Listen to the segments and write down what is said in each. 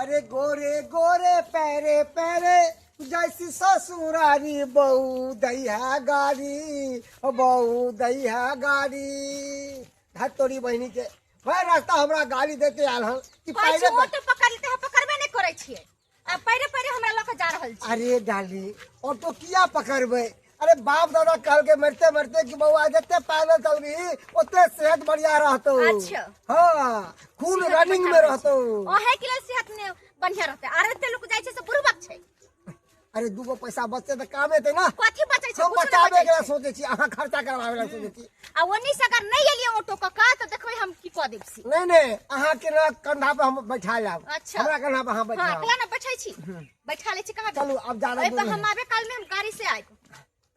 अरे गोरे गोरे पैरे पैरे जैसी ससुरारी बहू दैहा गाड़ी बहू दैहा गाड़ी। धत तोरी बहिनी के भर रास्ता हमरा गाली देते आयल हन कि कहै पैरे छी ऑटो पकड़ लेते हम पकड़बे नहि करै छियै आ पैरे पैरे हमरा लऽ कऽ जा रहल छी। अरे डाली ऑटो किया पकड़बै? अरे बाप दादा कहलकै मरते मरते कि बौआ जते पैदल चलबी ओते सेहत बढ़िया रहतौ। अच्छा। हाँ, खून सेहत रनिंग में बढ़िया रहै रहतौ। छै। ओहे के लेल सेहत ने बढ़िया रहतै। आर एते लोक जाइ छै से बुढ़बक छै। अरे दूगो पैसा बचते तऽ काम एतै ना। कथी बचै छै? हम कुछो नहि बचाबे बचै के छै। सोचै छी, अहाँ खर्चा करवावे ला सोचै छी। आ ओनी से अगर नहि एलियै ऑटो कऽ कऽ तऽ देखबै हम की कऽ देब से। नहीं नहीं, अहाँ के ना कंधा पे हम बैठा लाब। अच्छा। हमरा कंधा पे अहाँ बैठा। हाँ, कला ना बैठै छी। बैठा लै छी कहाँ? चलू, आब जादा ओहि पर दूर हम नहीं। आबे काल में हम गाड़ी से आयब।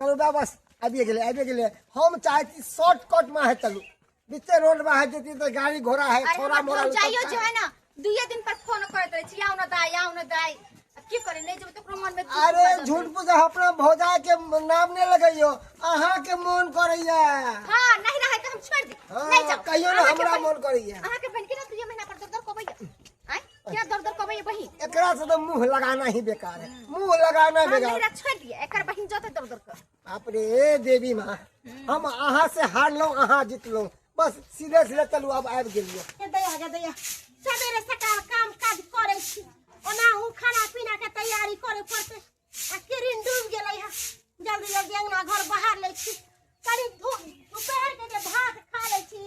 चलू बा, बस आबिए गेलै, आबिए गेलै। हम चाहै छी शॉर्टकट में है चलू, बीचे रोड में है जेती तऽ गाड़ी घोड़ा है, अरे छोरा हमर मोरा भौजाइयो जो है ना दुइये दिन पर फोन करैत रहै छी, आउ न दाइ, आउ न दाइ। अब की करे, नहि जेबै तऽ ओकरो मन में दुख अरे भऽ जेतै। झूठ पूछ अपना भौजाई के नाम नहीं लगैयो, अहाँ के मन करैया। हाँ, नहीं रहै तऽ हम छोड़ि दी। हाँ, नहीं जाउ। कहियो ना अहाँके हमरा बहिन- मन करैया। अहाँके बहिन के ना दुइये महीना पर दर दर कहबैया। आँय, केना दर दर कहबैया बहिन? एकरा से तो मुंह लगाना ही बेकार है, मुंह लगाना हम बेकार। नहीं रह, छोड़ दिए, एकर बहिन जते दर दर कर। बाप रे देवी माँ, हम अहाँ से हारलहुँ अहाँ जीतलहुँ, बस सीधे सीधे चलू। अब आबि गेलियै। हे दैया गे दैया, सवेरे सकाल काम काज करै छी, ओनाहु खाना पीना के तैयारी करे पड़तै। आ किरिन डूबि गेलै हँ, जल्दी जल्दी अंगना घर बहार लै छी। कनि दुपहर के जे भात खा लै छी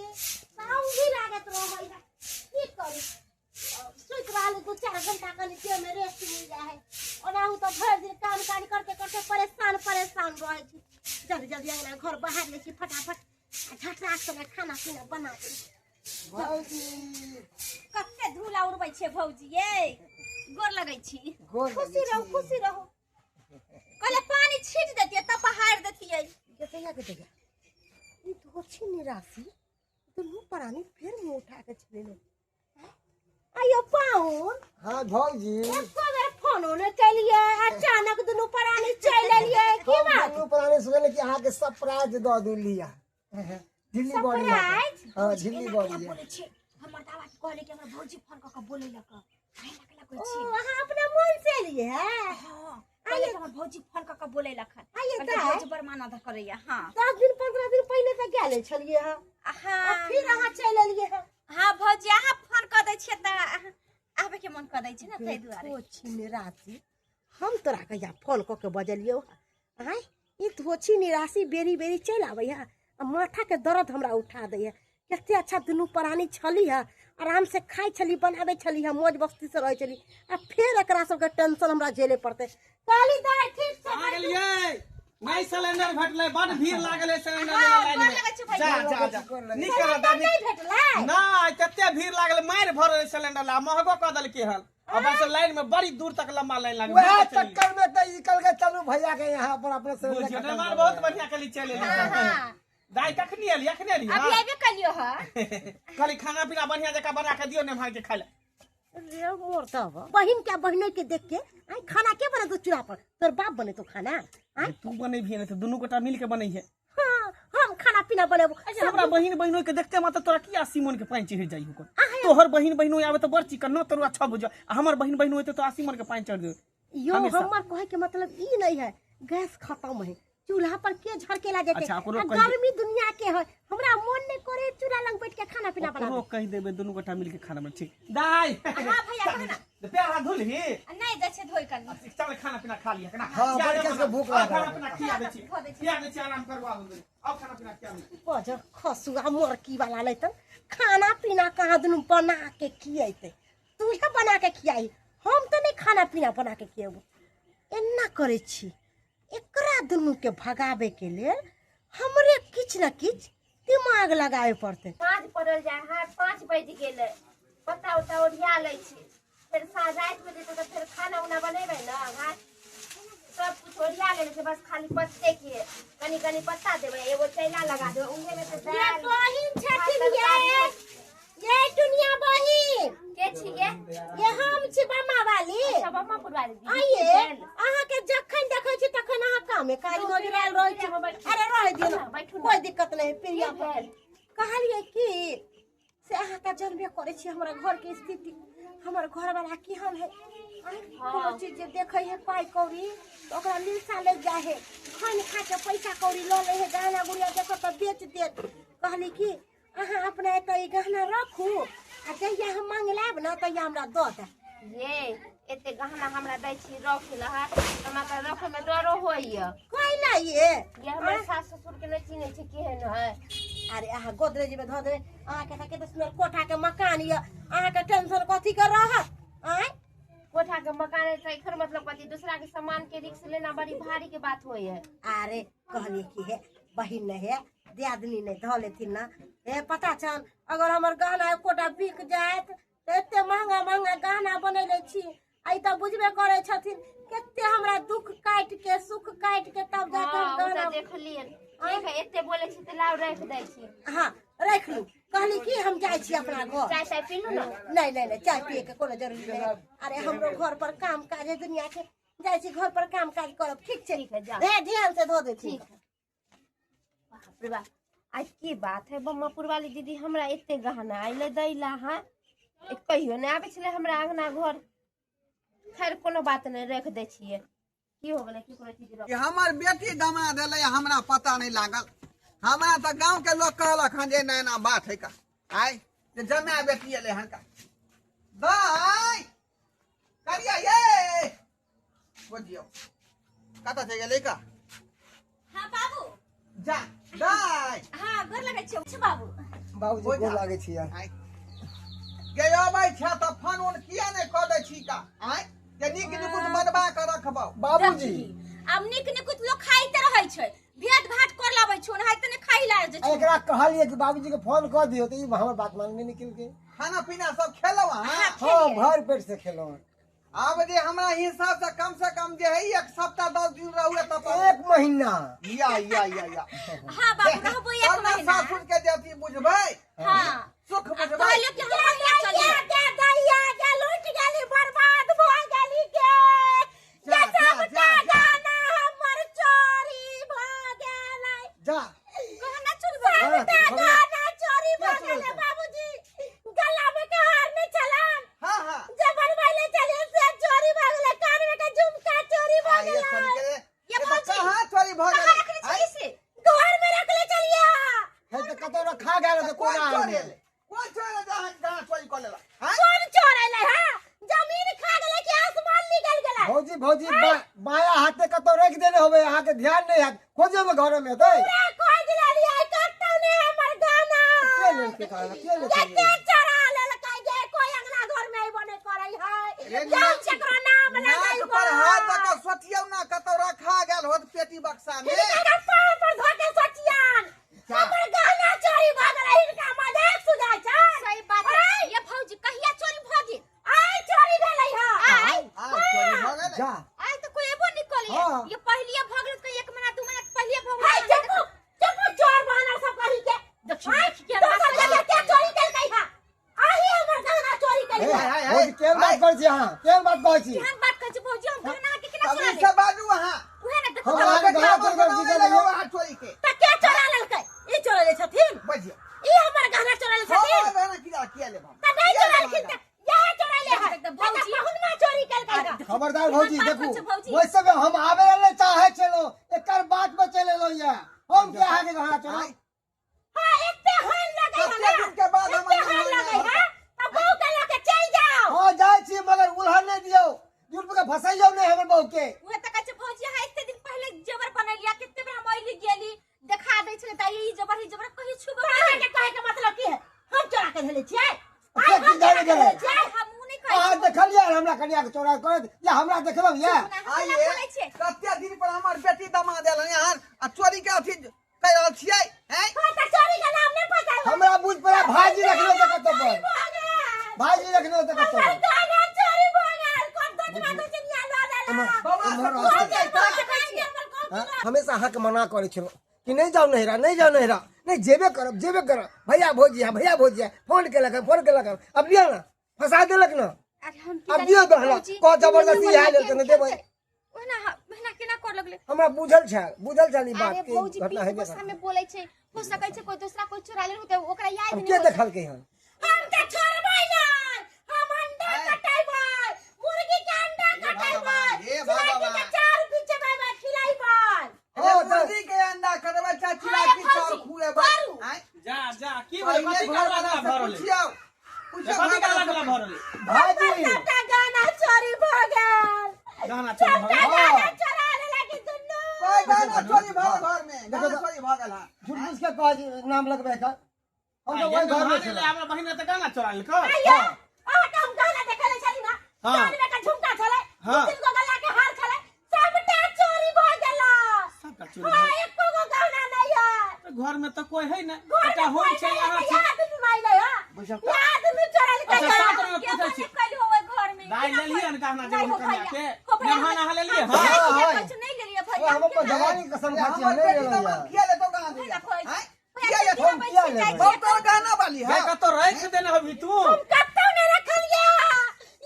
तऽ औंघी लागैत रहै है। की करू, सुति रहल 2-4 घंटा कनि देह में रेस्ट मिल जाइ है। ओनाहु तऽ भरि दिन काम काज करते करते परेशान परेशान रहै छी। जल्दी जल्दी अंगना घर बहार लै छी फटाफट आ झटराक से खाना पीना बना दै। भौजी कते धूला उड़बै छियै भौजी ये, गोर लगै छी। गोर लगै खुशी रहू, छी। खुशी रहू। कहले पानी छीट देतियै तब बहार देतियै। गे दैया गे दैया, ई धोछी निराशी दुनू प्राणी फेर मुंह उठा के चले आइयो पाहुन। हाँ भौजी, एको बेर फोनो ने केलियै, अचानक दुनू प्राणी चलि एलियै, की हम बात? दुनू प्राणी सोचले कि अहाँ के सरप्राइज दऽ दू। लिया झिल्ली बड़ी है। सरप्राइज? हाँ, झिल्ली एना बड़ी केना है। बोलै छियै? हमर दादा के कहले कि हमर भौजी फोन कऽ कऽ बोलेलक, एना केना कहै ओ छियै? अहाँ अपना मन से एलियै है? हाँ, कहले कि हमर भौजी फोन कऽ कऽ बोलेलक हन। आइये कहलकै दाइ। भौजी बड़ मानद करैया। हाँ, 10 दिन 15 दिन पहिले तऽ गेले छलियै हँ, आ हाँ फिर अहाँ चलि एलियै हँ। हाँ भौजी, अहाँ फोन कऽ दै छियै तऽ आबे के मन कऽ दै छै ने, ताहि दुआरे। धोछी निराशी, हम तोरा कहिया फोन कऽ के बजलियौ हँ? आँय, ई धोछी निराशी बेरी बेरी चलि आबै है आ माथा के दर्द हमरा उठा दै है। कते अच्छा दुनू प्राणी छली है, आराम से खाइ छली, बनाबै छली है, मौज मस्ती से रहै छली, आ फेर एकरा सबके टेंशन हमरा झेले पड़तै। कहली दाइ ठीक छै। कहाँ गेलियै? नहि सिलेंडर भेटलै, बड भीड़ लागल है सिलेंडर हाँ, लेला लाइन गोर में। लगै छै जा भैया। जा जा, नीक करऽ दा, नहीं भेटलै? नहि, कते भीड़ लागल, मारि भरल है सिलेंडर ला, महगो कऽ देलकै हन। अब बस लाइन में बड़ी दूर तक लंबा लाइन लागल। वएह चक्कर में तऽ ई कहलकै चलू भैया के यहाँ पर अपना सिलेंडर बुझियौ खतम निर्माण कऽ बहुत देबै। बढ़िया कली चलि एली। हाँ, हाँ। दाइ कखनी एली? अखने एली? अभी आबे कलियो हँ। कहली खाना पीना बढ़िया जकाँ बना के दियौ ने भाई के खाइ लए। रे मोर तब बहिन के बहिनो के देख के आई खाना के बनेतो चूल्हा पर? तोर बाप बनेतो खाना? आँय? तू बनेबही ने तऽ दुनू गोटा मिल के बनैहे। हाँ, हम खाना पीना बनेबो। अच्छा, हमरा बहिन बहिनो के देखते मात्र तोरा किया सीमन के पानि चढ़ि जाइ होको? तोहर बहिन बहिनो आबे तऽ बड़ चिकन न तोरा छह बुझ, आ हमर बहिन बहिनो एते तो सीमन के पानि चढ़ दे। यो हमेशा। हमर कहे के मतलब ई नहीं है, गैस खत्म है, चूल्हा पर के झड़केला जेते? अच्छा, ओकरो आ कहि दे। गर्मी दुनिया के है, हमरा मन नहीं करे चूल्हा लंग बैठ के खाना पीना ओकरो बनाबे। कहि देबै दुनू गोटा मिल के खाना बना। ठीक दाइ? हाँ भैया, कह ना। पैर हाथ धोलही? नहि जाइ छै धोइ कनी। चल खाना पीना खा लिअ ना। हाँ, खिया बड़का दे से मना। भूख आब लागल खाना है। पीना खिया दै छी, धो दै छी। खिया दै छी, आराम करवा आब खाना पीना खिया दै छी। बजर खसुआ मोरकी वाला लेतन खाना पीना कहाँ दुनू बना के खियेतै? तू ही बना के खियाई, हम तऽ नहीं खाना पीना बना के खियेबो। एना करै छी, एकरा दुनू के भगाबे के लेल हमरे किछु न किछु दिमाग लगाबे पड़तै। साँझ पड़ल जाय है, 5 बजि गेलै, पत्ता उत्ता ओरिया लै छी, फेर साँझ रातिमे जेतै तऽ फेर खाना उना बनेबै ने। घास सब कुछ ओरिया लेने छै, बस खाली पत्ते के कनि कनि पत्ता देबै, एगो चैला लगा देबै, उहे में से ये दालि बहिन छथिन भात, ये तरकारी। ये टुनिया बहिन के छियै? ये हम छी बम्मा वाली। अच्छा, बम्मा पुरवाली दीदी। आइए, अहाँ के जखन देखै छी तखन अहाँ कामे काज में ओझरायल रहै छी। बैठू। अरे रहै दियौ ने, बैठू ने। कोई दिक्कत नहीं। प्रिया की भेल? कहलियै कि से अहाँ तऽ जानबे करै छी हमरा घरके स्थिति, हमर घरवाला केहन है। कोनो चीज जे देखै है पाइ कौड़ी तऽ ओकरा लिलसा लागि जाइ है, खान खा के पैसा कौड़ी लऽ लै है, गहना गुड़िया देखत तऽ बेच देत। कहली कि अहाँ अपना एतऽ ई गहना रखू आ जहिया हम मांगे लायब ने तहिया हमरा दऽ देब। ये एते गहना हमरा दै छी रखे ला, हमरा तऽ रखे में डरो होइया। कैला ये? ये हमर सास ससुर के नहि चिन्है छै केहन है। अरे अहाँ गोदरेज में धऽ देबै, अहाँके तऽ कते सुन्दर कोठा के मकान यऽ, अहाँके टेंशन कथी के रहत? आँय कोठा के मकान है तऽ एकर मतलब कथी? दूसरा के सामान के रिक्स लेना बड़ी भारी के बात होय है। अरे कहलिए कि हे बहिन नहीं है, दियादनी नहीं धऽ लेथिन ना, हे पता छन अगर हमर गहना एकोटा बिक जायत तऽ एते महंगा महंगा गहना बनैले छी, आ ई तऽ बुझबे करै छथिन कते हमरा दुख काटि के सुख काटि के तब जाके हम हाँ, ओ गहना तऽ देखलियै। ठीक है, एते बोलै छी तऽ लाउ राखि दै छी। हाँ राखि लू। कहली कि हम जाइ छी अपना घर। चाय ताय पीलू ना? नहीं नहीं नहीं, चाय पिए के कोनो जरूरी नहीं। अरे हमरो घर पर काम काज है दुनिया के, जाइ छी घर पर काम काज करब। ठीक छै? ठीक है, जा। हे ध्यान से धो देथिन। ठीक है। बाप रे बाप, आज की बात है बम्मापुर वाली दीदी हमरा एते गहना अइले दैला। हाँ कहियो नहि आबै छलै हमरा अंगना घर। खैर कोनो बात नहि, राखि दै छियै। की हो गेलै? की कोनो चीज कि हमर बेटी दमा देलै हमरा पता नहि लागल। हमरा तऽ गाँव के लोग कहलक हन जे एना एना बात है का, आय जे जमा बेटी एलै हन का। दाइ करिया ये बुझियौ कतऽ चलि गेलै का? हाँ बाबू जा दाइ। हाँ गोर लगै छियौ बाबू। बाबूजी गोर लागै छी। आय गे अबै छै तऽ फोन उन किया नहि कऽ दै छी का? आय जे नीक निकुत बनबा कऽ रखबौ। बाबूजी आब नीक निकुत लोक खाइते रहै छै, भेंट भाट कर लाबै छौ, ओनाहिते नहि खाइ ला जाइ छौ। एकरा कहलियै कि बाबूजी के फोन कऽ दियौ तऽ ई हमर बात मानबे नहि केलकै। खाना पीना सब खेलौ अहाँ? हाँ भर पेट से खेलौ। आब जे हमरा हिसाब से कम से कम जे है 1 सप्ताह 10 दिन रहू तऽ 1 महीना। या या या या। हाँ बाबू रहबो 1 महीना। सासुर के जे अथी बुझबै। हाँ सुख बुझबै। कहलियै कि हम महीना चलियै। गे दैया गे लूटि गेली, बर्बाद भऽ गेली गे। जा, सबटा गहना हमर चोरी भऽ गेलै। जा गहना चोरी भऽ गेलै। सबटा गहना चोरी भऽ गेलै बाबूजी। गला में के हार नहि छलन। हाँ हाँ जे बनबैले छलियै से चोरी भऽ गेलै, कान में के झुमका चोरी भऽ गेलै। ये भौजी कहाँ चोरी भऽ कहाँ गेलै? रखने छलियै से? घर में रखले छलियै। हे तऽ कतौ रखा गेल तऽ कोन कोना चोरी एलै? कोन चोरी एलै? अहाँ कहाँ चोरी कऽ लेलक? आँय? कोन चोर एलै? हाँ जमीन खा गेलै कि आसमान निकल गेलै? भौजी भौजी बाया हाथे कतौ रखि देने होबै, अहाँके ध्यान नहि हैत, खोजो में घर में हेतै। पूरा खोज लेलियै कतौ नहि हमर गहना। के लेलकै गहना? के लेलकै? के चोरा लेलकै गे? कोइ अंगना घर में अइबो नहि करै है। रे जाउ केकरो नाम नाक लगैबो। पर हाथ दऽ कऽ सोचियौ ना कतौ रखा गेल होत पेटी बक्सा में। हिनका पाँव पर धऽ के सोचियन। हमर गहना चोरी भऽ गेलै, हिनका मजाक सुझाइ छै। सही बात है। ये भौजी कहिया चोरी भऽ गेल? आइ चोरी भेलै हँ। आइ आइ चोरी भऽ गेलै। जा आइ तऽ कोइ एबो नहि कलियै। हाँ। ये पहिलिये भऽ गेल तऽ 1 महीना 2 महीना पहिले भऽ हाय गेल। चुप चुप चोर बहाना सब कही के। देखियौ आइ देखियौ दोसर जगह के चोरी केलकै हँ? आही हमर गहना चोरी केलकै। हाय, हाय, भौजी केहन बात करै छी अहाँ? केहन बात कहै छी? केहन बात कहै छी भौजी? हम गहना के केना तब चोरा ई लेब? सब बाजू अहाँ। उहे ने देखू हम तऽ अहाँके गहना चोरी करै छी, नहि लगाउ अहाँ चोरी के। तऽ के चोरा लेलकै? ई चोरेले छथिन? बजियौ। ई हमर गहना चोरेले छथिन? हमर गहना किया किया लेब हम? तऽ नहि चोरेलखिन तऽ इएह चोरेले है। तऽ भौजी- पहुनमा चोरी केलकै हँ। खबरदार भौजी बात देखू कहै छै भौजी। वैसे भी हम आबे ला नहि चाहै छलहुँ, एकर बात पर चलि एलहुँ ये। हम के अहाँके गहना चोरा? हाँ एते हाल लगै है कते ना? दिन के बाद एते हमर हाल गहना लगै है तऽ बहू के लऽ के चलि जाउ। हाँ जाइ छी मगर उलहन नहि दियौ, झूठ के फसैयौ नहि हमर बहू के। उहे तऽ कहै छै भौजी अहाँ एते दिन पहिले जेवर बनेलियै, कते बेर हम अइली गेली देखा दै छलै तऽ ई जेवर ई जेवर कही छुबो तऽ अहाँके कहै के मतलब की है? हम चोरा के धेले छियै? के की धरे गेलै? हम उ नहि कहै अहाँ देखलियै हमरा कनिया के चोरा करैत या हमरा देखलहुँ ये? आइये कते दिन पर हमर बेटी दमा देल अहाँ आ चोरी के अथी कहि रहल छियै? हैं? हाँ तऽ चोरी के नाम नहि पता है। हमरा बुझ पड़ा भाईजी रखने होतै कतौ पर। भऽ गेल। भाईजी रखने होतै कतौ हमर पर। गहना चोरी भऽ गेल। कोन दोचबा दोचनिया लऽ लेलक? बौआ एम्हर सब आउ। चोरी देखै छियै। हाँ, हमेशा अहाँके मना करै छलहुँ कि नहि जाउ नैहरा, नहि जाउ नैहरा, नहि जेबे करब जेबे करब। भैया भौजी है, भैया भौजी है, फोन केलक हन, फोन केलक हन। अब लिअ ना, फंसा देलक ना। अरे हम की अब जानी दियौ गहना, भौजी, कह जबरदस्ती ओना इएह लेल तऽ नहि देबै। ओना ओना केना कर लगलै? हमरा बुझल छल, बुझल छल ई बात अरे कि भौजी घटना बीच हेबे गुस्सा करतै। में बोलै छै, हो सकै छै कोई दूसरा कोई चोरा ले होतै, ओकरा याद अब नहि के होतै। देखलकै हन? हम त छोड़बै नै, हम अंडा कटेबै, मुर्गी के अंडा हे कटेबै, भगवान, हे चिड़ै भगवान। के चार बिचेबै, खिलाइबै। ए, ओ, तऽ- मुर्गी के अंडा कटबै चाहे हाँ, चिड़ै की भौजी, चाउर खुएबै करू। आँय? जा जा की भेलै पहिले कथी घर के वाला हल्ला से भऽ रहलै पुछियौ, पुछियौ कथी के घर वाला हल्ला से। भऽ रहलै भाईजी सबटा गहना चोरी भऽ गेल। गहना चोरी भऽ सबटा गेल गहना चोरा लेलक ई दुनू। कोइ गहना चोरी भऽ गेल घर में, गहना चोरी भऽ गेल हँ। झूठ मूठ के कहै नाम लगबै के हम तऽ ओहि घर में छलहुँ। हमरा बहिन तऽ गहना चोरा लेलकै आइयो, अहाँके हम गहना देखले छली ना, हाँ। कानमे के झुमका छलै, हाँ। दू तीन गो गला के हार छलै, सबटा चोरी भऽ गेल। सबटा चोरी हाँ, भऽ गेल। एको गो गहना नहि है। तऽ घर में तऽ कोइ है नहि घर एकटा में हम कोइ छै नहि अहाँ है, छी याद नहि अइलै हँ। बुझल तऽ? याद नहि चोरलकै अच्छा, हँ। सात रंग के पूछै छी बने कैल हो ओहि घर में दाइ लेलियै ने गहना नहीं जे हो कन्या भैया के हो भैया मेहमान अहाँ लेलियै हम हँ हाँ, नहीं हाँ। किछु नहीं लेलियै ओ, भैया हम अपन जवानी के कसम खाइ छी हम हमर नहि बेटी लेलहुँ दामाद यऽ। किया लेतौ गहना गुड़िया? आँय? किया लेतौ? हम किया लेबै? सब तोहर गहना वाली गै हँ। कतौ राखि देने हबी तू हम कतौ नहि रखलियै हँ।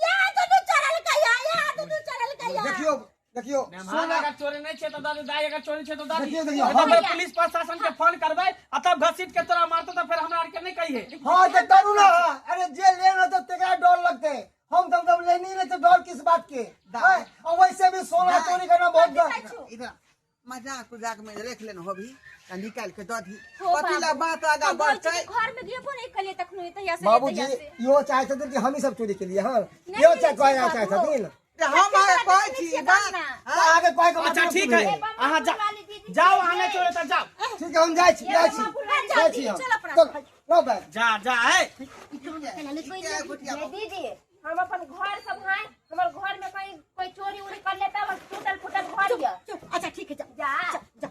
याद नहि चोरलकै हँ, याद नहि चोरलकै हँ। देखियौ देखियौ मेहमान सोना अगर चोरी नहीं छै तऽ दादी दाइ अगर चोरी छै तऽ दादी देखियौ, देखियौ, तब हम- पुलिस प्रशासन के फोन करबै आ तब घसीट के तोरा मारतौ तऽ फेर हमरा आर के नहीं कहिए हाँ तो डरू ना। अरे जे लेना तो तेरा डर लगते, हम तो जब लेनी नहीं तो डर किस बात के हैं? और वैसे भी सोना दाइ। चोरी करना बहुत गलत। इधर मजाक उजाक में रख लेने होबी आ निकाल के दऽ दी हो कथी ला बाबू। बात आगा हम भौजी बढ़तै के घर में गेबो नहीं कलिए तखनो तहिया से बाबूजी तहिया से इहो चाहे छथिन कि हम ही सब चोरी के लिए। हाँ नहीं, इहो नहीं, चाहे कहै बाबू। चाहे छथिन तऽ हम अहाँके कहै छी छियै बात गहना। तऽ आगे कहै के अच्छा मतलब ठीक की है भेलै? अहाँ जा जाओ अहाँ नहीं चोरी तऽ जाओ ठीक है हम जाइ छी जाइ छी जाइ छी हम। चल अपना चल लो बैग जा जा है ये दीदी हम अपन घर सब हैं, हमर घर में कहीं कोई चोरी उरी कर लेता, बस टूटल फूटल घर चुप, ये चुप। अच्छा ठीक है, जा जा जा।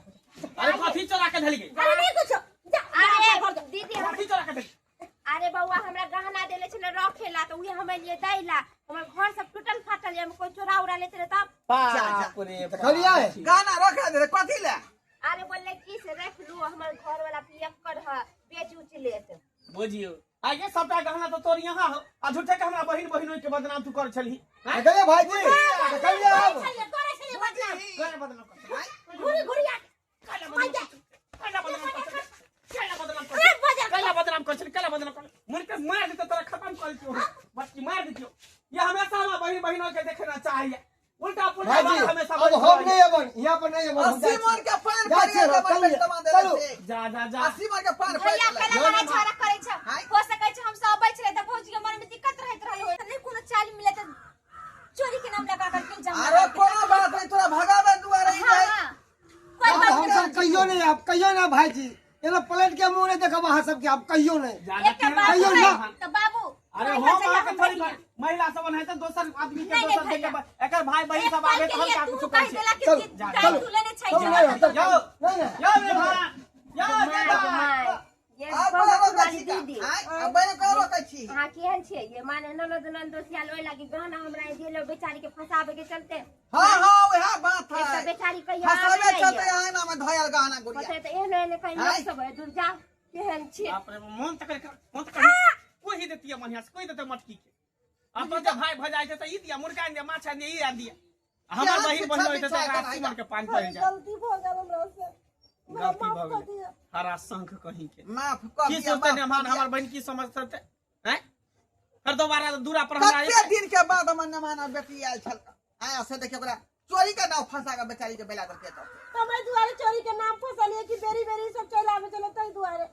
अरे कथी चोरा के धलियै अरे नहीं कुछो, जा जा अरे अपना घर जा। दीदी हम कथी चोरा के धलियै अरे बउआ हमरा गहना देले छले रखेला तऽ उहे हम एलियै दैला, हमर घर सब टूटल फाटल ये, कोई चोरा उरा लेते रहे तब। बाप रे बाप। देखलियै गहना रखा दे कथी ला? अरे बोलले की से रख लू, हमर घर वाला पियक्कर है, बेच उच लेत। बुझियौ आगे सबटा गहना तऽ तोर यहाँ हो आ झूठे के हमरा बहिन बहिन के बदनाम तू कर छलही हैं? देखलियै भाईजी देखलियै अब करै छलियै, करै छलियै बदनाम। कैला बदनाम कर छलही? घुरी घुरी आ कैला बदनाम कर छलही? कैला बदनाम कर छलही? कैला बदनाम कर अरे बजर कैला बदनाम कर छलही? कैला बदनाम कर मुड़ के मार देतौ तोरा खत्म कर दियौ बस मार दियौ। ये हमेशा हमरा बहिन बहिन के देखना चाहिए उल्टा पुल्टा भाईजी बात हमेशा अब बजैत हम रहैए। नहीं अबन यहाँ पर नहीं अबन हम 80 जाइ छी। मन के पान जाइ छी पड़िया हम, देबै चलिए, तमा चलू। देले से। जा जा जा 80 मन के पान भैया पड़ि कैला लड़ाई झगड़ा करै छै हाय। हो सकै छै हम सब अबै छलै तऽ भौजी के मन में दिक्कत रहैत रहल होय, नहीं कोनो चाल मिले तऽ चोरी के नाम लगा करके इल्जाम अरे लगा के। कोनो बात नहीं, तोरा भगावे दुआरे ही हाँ जाए। हाँ कोई अब बात हम नहीं सब कहियो नहीं आप कहियो ना भाईजी एना पलट के मुंह नहीं देखब अहाँ सबके आप कहियो नहीं। जा जा एकटा बाबू कहियो है, ना। तऽ बाबू अरे कोई हम बच्चा अहाँके हम थोड़ी भैया। महिला सब एनाहिते दोसर आदमी के नहीं, नहीं, दोसर भैया। जगह एकर भाई बहिन एक सब पल आबे के तऽ हम लिए का तू कुछ कहि करै छी देला कि चल, कि जा, दाइ चल। तू लेने छै चल, जा। नहीं, चल, जाओ। नहीं, नहीं। जाओ रे भाई जाओ my जा my ये आब बम्बा कोना रोकै वाली छी का? दीदी आँय? आब बहिन कोना रोकै छी? अहाँ केहन छियै ये माने ननद ननदोसिया लोय लागी गहना हमरा देलो बेचारी के फंसाबे के चलते। हाँ हाँ वएह बात एक है तऽ बेचारी कहिया फंसाबे आबै नहि चलते ये। अहाँ एनामे धयल गहना गुड़िया। पता तऽ एहनो एहनो कहीं आँय? लोक सब है दूर जा केहन छियै। बाप रे मन तक मन तक कोई ही देती है बढ़िया से कोई देते मटकी के अपन जब भाई भजाई छै तऽ ई दिया मुर्गा आनि दिया माछ आनि दिया ई आनि दिया हमर केहन बहिन शिक्षा बहिन होइते दीक्षा तऽ एकर 80 मन के पान पड़ि जाय। गलती भऽ गेल हमरा से, हमरा गलती माफ भऽ कऽ गेलै दिअ। हरा शंख कहीं के माफ कऽ की दिअ, सोचते माफ ने हमार कऽ दिअ। हमर बहिन की समझते हैं फिर दोबारा दूरा पर हमरा कते दिन के बाद हमर नमाना बेटी आयल छल आया से देखियो ओकरा चोरी के नाव फंसा के बेचारी के बेला देलकै तऽ। हम एहि दुआरे चोरी के नाम फंसलियै कि बेरी बेरी सब चलि आबै छलै ताहि दुआरे।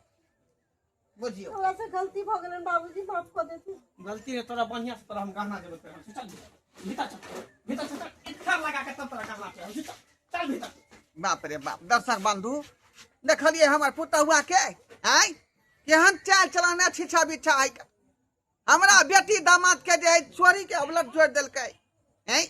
बुझियौ हमरा से गलती भऽ गेलनि बाबूजी, माफ कऽ देथिन। गलती है तोरा बढ़िया से तोरा हम गहना देबे तोरा। चल भीतर चल भीतर चल इत्थर लगा के तब तोरा गहना देबे। चल चल भीतर। बाप रे बाप दर्शक बंधु देखलियै हमर पुतहुआ के आँय केहन चाल चलाना छिछा बिछा है। हमरा बेटी दामाद के जे है चोरी के अवलट जोड़ि देलकै आँय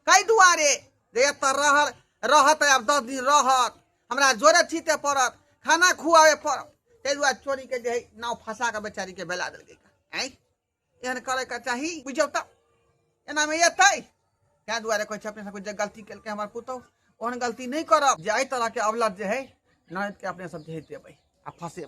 कै दुआरे जे एतऽ रहल रहत आब 10 दिन रहत हमरा जोरे छीते पड़त खाना खुआबे पड़त ताहि दुआरे चोरी के जे है नाव फंसा के बेचारी के बेला देलकै आँय एहन करे के चाही बुझियौ तऽ एनामे एतै ताहि दुआरे कहै छै अपने सबके जे गलती केलकै हमर पुतहु ओहन गलती नहि करब जे एहि तरहके अवलट जे है ननदके अपने सब जे है देबै आ फंसेबै।